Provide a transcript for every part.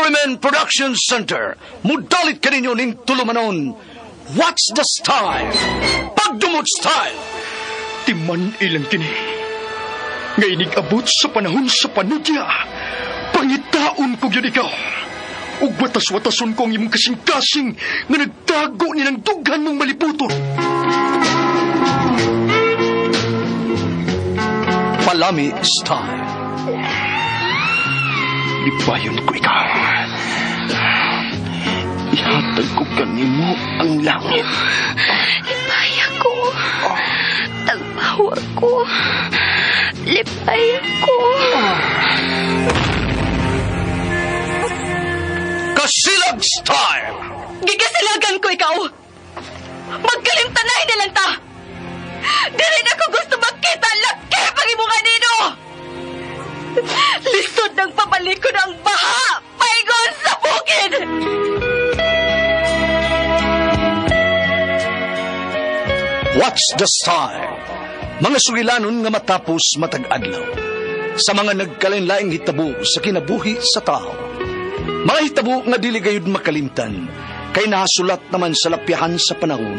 RMN Production Center, mudalit kaninyo ning tulumanon. What's the style? Pagdumot style! Timan ilang kini. Nga inig-abot sa panahon sa panudya, pangitaon ko yun ikaw. Ug watas-watason ko ang imong kasing-kasing nga nagtago nilang dughan mong maliputon. Palami style. Lipayon ko ikaw. Ihatag ko kanimo ang langit. Lipaya ko. Tagbawa ko. Lipaya ko. Kasilag style. Gigasilagan ko ikaw. Magkalimtanay na lang ta. Dili na ko gusto makita laki pag imong anino. Lisod ng pabalikon ang baha. Paigon sa bukid. What's the style? Mga sugilanon nga matapos matag-adlaw. Sa mga nagkalain-laing hitabo sa kinabuhi sa tao. Mga hitabo nga dili gayud makalimtan, kay nahasulat naman sa lapyahan sa panahon,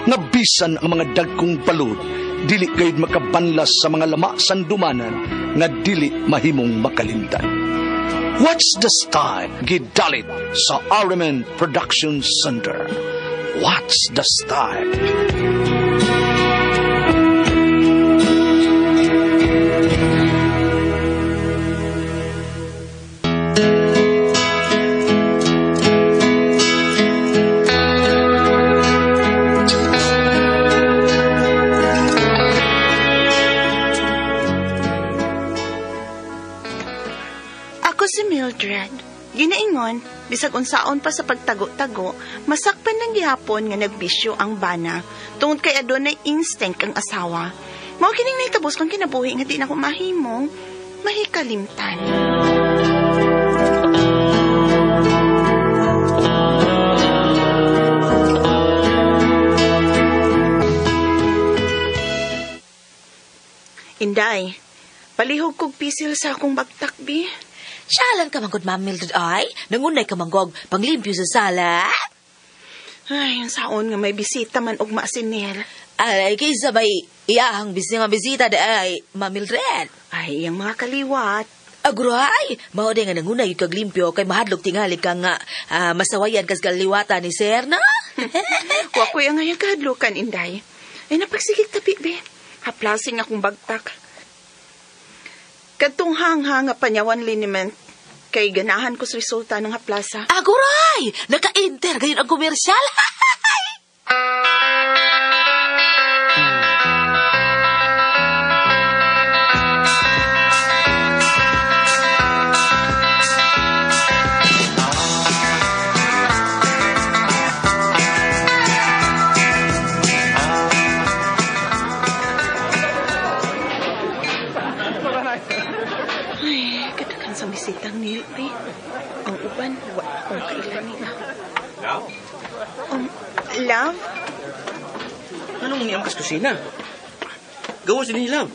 nga bisan ang mga dagkong balod, dili gayud makabanlas sa mga lama sandumanan, nga dili mahimong makalimtan. What's the style? Gidalit sa RMN Production Center. What's the style? Ako si Mildred. Ginaingon, bisag unsaon pa sa pagtago-tago, masakpan ng gihapon nga nagbisyo ang bana. Tungod kay adunay instinct ang asawa. Mao kining nahitabos kong kinabuhi nga di na ko mahimong mahikalimtan. Inday, palihog kog pisil sa akong bagtakbi. Siyalan ka manggod, Ma'am Mildred, ay. Nangunay ka manggog, panglimpyo sa sala. Ay, ang saon nga may bisita man og maasinel. Ay, kaysa may iyahang nga bisita da ay, Ma'am Mildred. Ay, ang mga kaliwat. Aguray, mao day nga nangunay kag limpyo kay mahadlok tingali ka nga masawayan kas kaliwatan ni sir, na? Wa ko'y ang ngayang kahadlukan, Inday. Ay, napagsigig tabi, be. Haplasing akong bagtak. Kadtong hangha nga panyawan liniment, kay ganahan ko sa resulta ng haplasa. Aguray! Naka-enter gayon ang komersyal. Ay, katakan sa bisitang Neil, ay. Ang uban, wala akong kailan nila. Love? Anong niyang kas kusina? Gawas din love.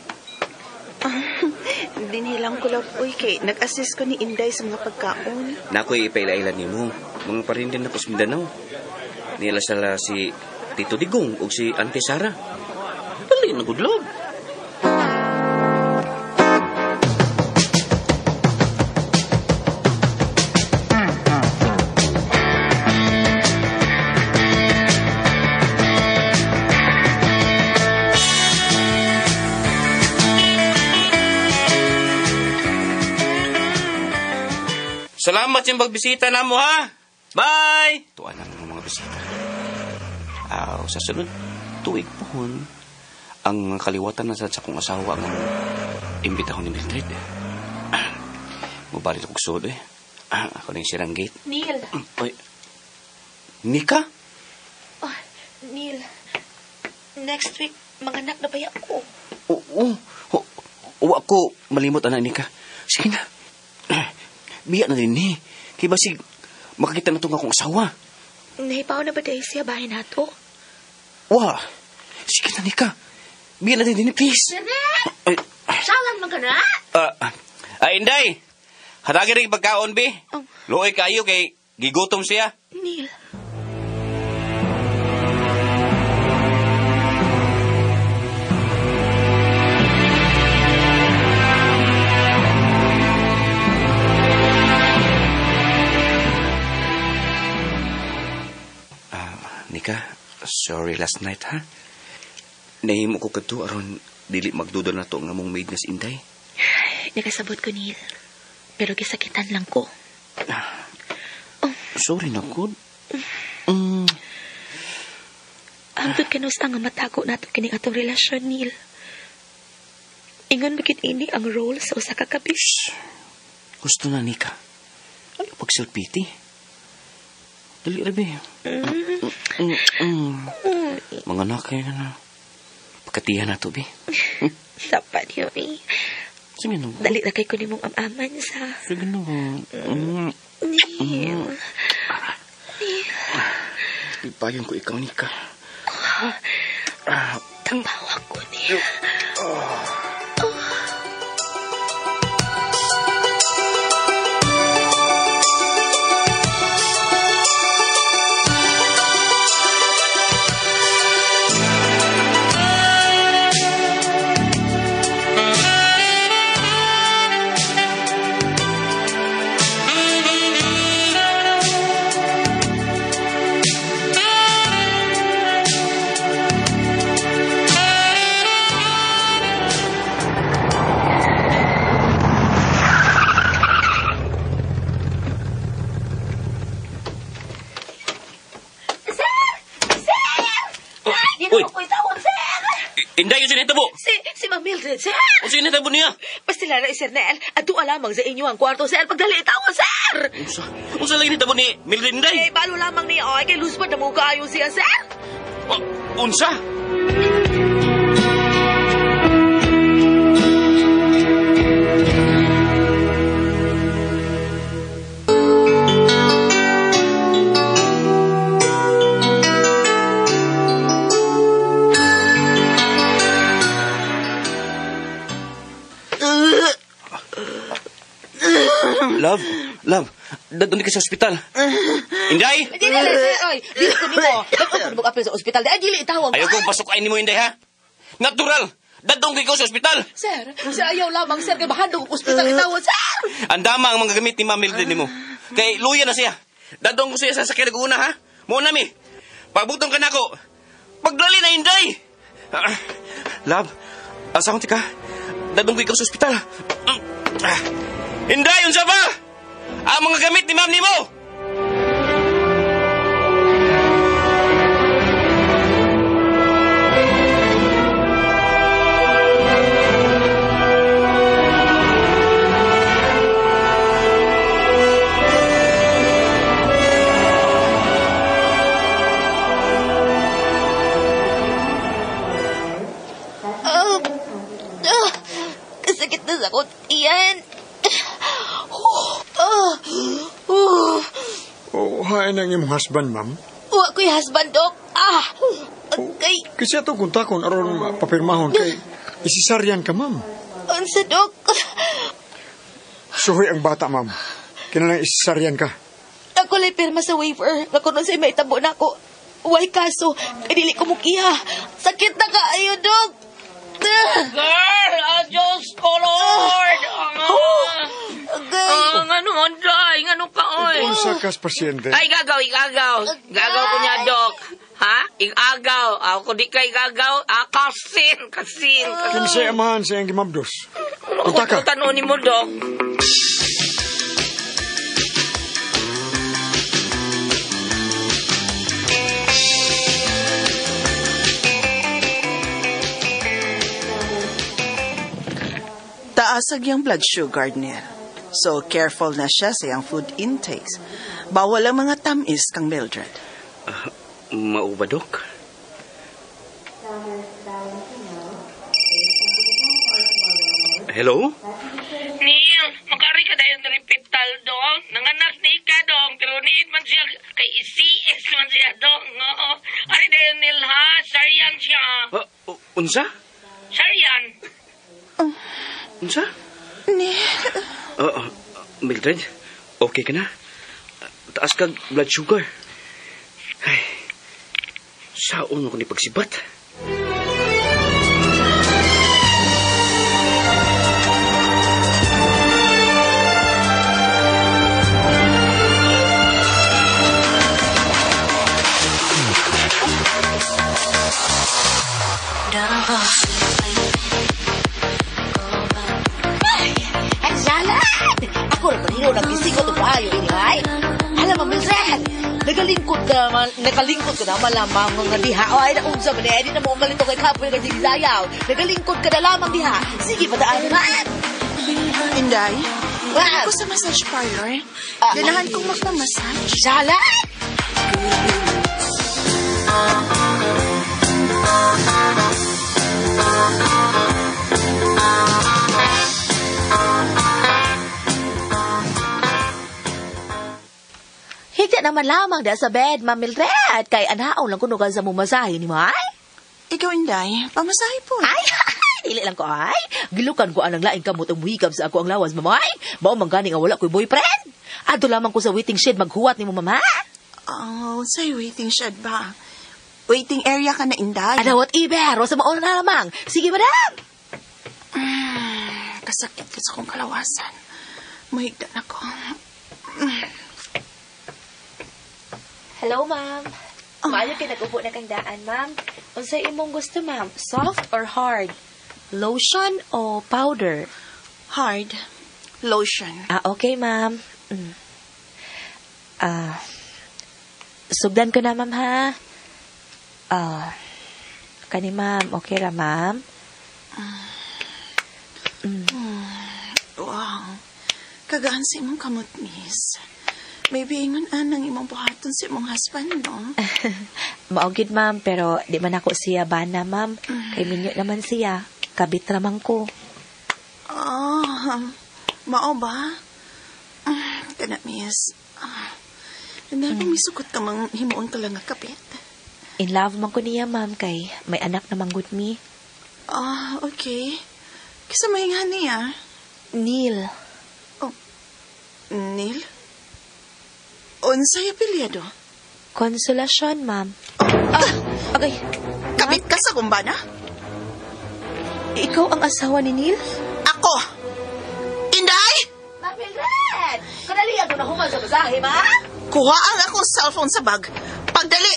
Dinilang ko love, uy, kay nag-assist ko ni Inday sa mga pagkaon. Nakoy ipaila-ila nimo. Mga parindin na sa Mindanao. Nila sala si Tito Digong o si Auntie Sara. Dali na good love. Salamat yung pagbisita na mo, ha? Bye! Tuwa na ng mga bisita. Sa sunod, tuig pohon, ang kaliwatan na sa akong asawa ang imbitahon ni Mildred. Mubalik akong sud, eh. Ako na yung sirang gate. Neil. Oy. Nika? Oh, Neil. Next week, manganak na ba ako? Oo. Oo, ako malimot, anak Nika. Sige na. Biya na din eh. Kaya basig, makakita na itong akong asawa. Nahipaw na ba tayo siya bahay nato? Wah! Sige na, Nika. Biya na din, please. Salan man ka na? Inday! Hadagi rin pagkaon, bi. Oh. Luoy kayo kay gigutom siya. Neil. Nika, sorry last night, ha? Nahimo ko kadto aron dili magduda na to nga mong maid nga si Inday. Nakasabot ko, Neil. Pero gisakitan lang ko. Sorry na, good. Hangtod kanus ang matago nato kining atong relasyon, Neil. Ingon bakit ini ang role sa usa ka kabis? Gusto na, Nika. Ano pag-self-pity? Dali, rabi. Mga anak, kaya na. Pagkatihan na to, bi. Dapat yun, eh. Sige na. Dali na kay ko nimong amaman sa... Sige na. Neil. Ipayon ko ikaw, Nika. Tambawag ko, Neil. Uy! Inday, yung sinitabo! Si Ma'am Mildred, sir! O sinitabo niya? Basta lara, Sir Nel. Ato lamang sa inyo ang kwarto, sir. Pagdali, tawon, sir! Unsa lagi nitabo ni Mildred, Inday? Eh, balo lamang niya. Ay, kay Luzbad na mo kaayo siya, sir! Unsa? Love, dadun ka sa ospital. Inday! Dili, sir. Ay, dili ko nimo. Dagko ko mag-apil sa ospital. Ay, dili itawag. Ayaw kong pasukain nimo, Inday, ha? Natural! Dadong ko sa ospital. Sir, sir, ayaw lamang, sir. Kay bahandong og ospital itawag, sir! Andama ang mga gamit ni Ma'am Mildred nimo. Kay luya na siya. Dadong ko siya sa sakyan una, ha? Muna mi. Pagbutong ka na ako. Pagdali na, Inday! Love, asa akong tika? Dadong ko ikaw sa ospital. Inday, unsa ba? Ang mga gamit ni Ma'am nimo! Kasakit na sa akong tiyan. Oh, hain ang imong husband, ma'am. Wa ko'y husband, Dok. Okay. Kasi ato kung takon aron papirmahon kay isisaryan ka, ma'am. Unsa, Dok? Suhoy ang bata, ma'am. Kinalang isisaryan ka. Ako lay pirma sa waiver. Nga kuno sa maitabo na ako. Way kaso. Kay dili ko mukiha. Sakit na kaayo, Dok. Girl! Diyos ko, Lord! Ano, Anday? Ano ka, oy? Unsa kas pasyente? Ay, gagaw, igagaw. Gagaw ko niya, Dok. Ha? Igagaw. Ako di ka igagaw. Kasin, kasin. Kinsay amahan sa iyang gimabdos. Unta ka. Tanunin mo, Dok. Taasag yung blood sugar niya. So, careful na siya sa iyang food intakes. Bawal ang mga tamis kang Mildred. Mao ba, Dok? Hello? Neil, makari ka dahil na repital, Dong. Nanganak ni ka, Dong. Pero niit man siya, kay CS man siya, Dong. Oo. Ari dahil, Neil, ha? Saryan siya. Unsa? Saryan. Unsa? Neil. Mildred. Mildred, okay ka na? Taas kag blood sugar. Ay, saon mo ko ni pagsibat. Ay, salad! Ako na kanino nagising ko ito payo ini, ay. Alam mo, Mildred, nagalingkod ka, nakalingkod ka na malamang mga diha. O, ay, naunsa man eh, di na mo ang galito kay kapoy kay Sigisayaw. Nagalingkod ka na lamang diha. Sige, pataan na. Inday, Ma'am. ako sa massage parlor. Ah. Ganahan kong magpamassage. Salad! Higda naman lamang da sa bed, Ma'am Mildred. Kay anaon lang kuno ka sa mumasahe ni mo, ay? Ikaw, Inday, pamasahe po. Ay, dili lang ko, ay. Gilukan ko anang laing kamot ang muhikab sa ako ang lawas, mama, ay. Mao man gani nga wala ko'y boyfriend. Adto lamang ko sa waiting shed maghuwat ni mo, mama. Oh, sa'yo waiting shed ba? Waiting area ka na, Inday. Ana, whatever. Sa mauna na lamang. Sige, madam. Kasakit ka sa akong kalawasan. Mahigda na ko. Hello, ma'am. Maayo kay nag-upo na kang daan, ma'am. Unsay imong gusto, ma'am? Soft or hard? Lotion o powder? Hard. Lotion. Ah, okay, ma'am. Mm. Ah, sugdan ko na, ma'am, ha? Ah, kani, ma'am. Okay ra, ma'am? Wow. Kagaan sa imong kamot, miss. Maybe ingon anang imong buhaton sa imong husband, no? Mao gyud, ma'am, pero di man ako siya bana, ma'am. Kay minyo naman siya. Kabit ramang ko. Ah, mao ba? Kana, miss. Ah, mm. Misukot ka mang himuon ka lang nga kapit. In love man ko niya, ma'am, kay may anak na manggod mi. Ah, okay. Kisa may nga niya. Neil. Oh, Neil? Unsay apelyido? Konsolasyon, ma'am. Ah, Okay. Kabit ka sa kumbana? Ikaw ang asawa ni Neil? Ako! Inday! Ma'am Mildred! Kadali ako na human sa masahe, ma'am. Kuha ang akong cellphone sa bag. Pagdali!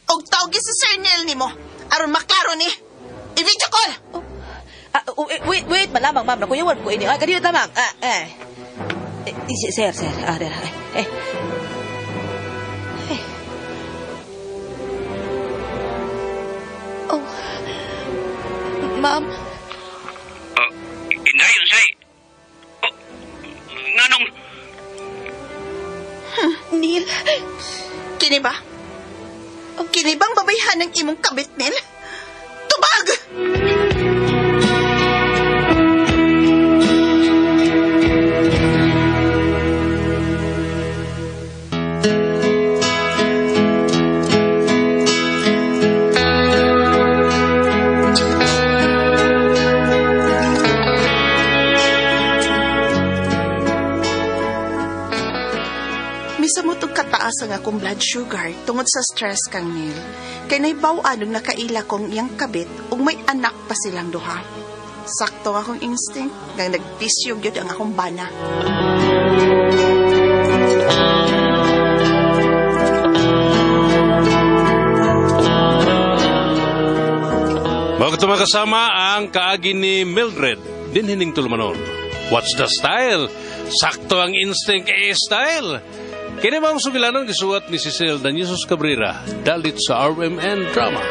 Og tawgi si Sir Neil nimo. Aron maklaro ni. I-video call! Oh. Ah, oh, wait, wait, malamang, ma'am. Nakuyawan ko ini. Ay, kadiyot lamang. Ah, eh. Eh, sir, sir. Ah, der. Eh. Eh. Oh. Ma'am, Inday, unsay? Oh, nganong Neil. Kini ba? Kini bang babayhan ng imong kabit, Neil? Tubag! Misamot og kataas ang akong blood sugar tungod sa stress kang Neil. Kay naibaw-an og nakaila kong iyang kabit ug may anak pa silang duha. Sakto ang akong instinct nga nagbisyo gyud ang akong bana. Mga kasama ang kaagi ni Mildred, dinhining tulumanon. What's the style? Sakto ang instinct eh style. Kini maong sugilanon gisuwat ni Cecil Danyesus Cabrera, dalit sa RMN Drama.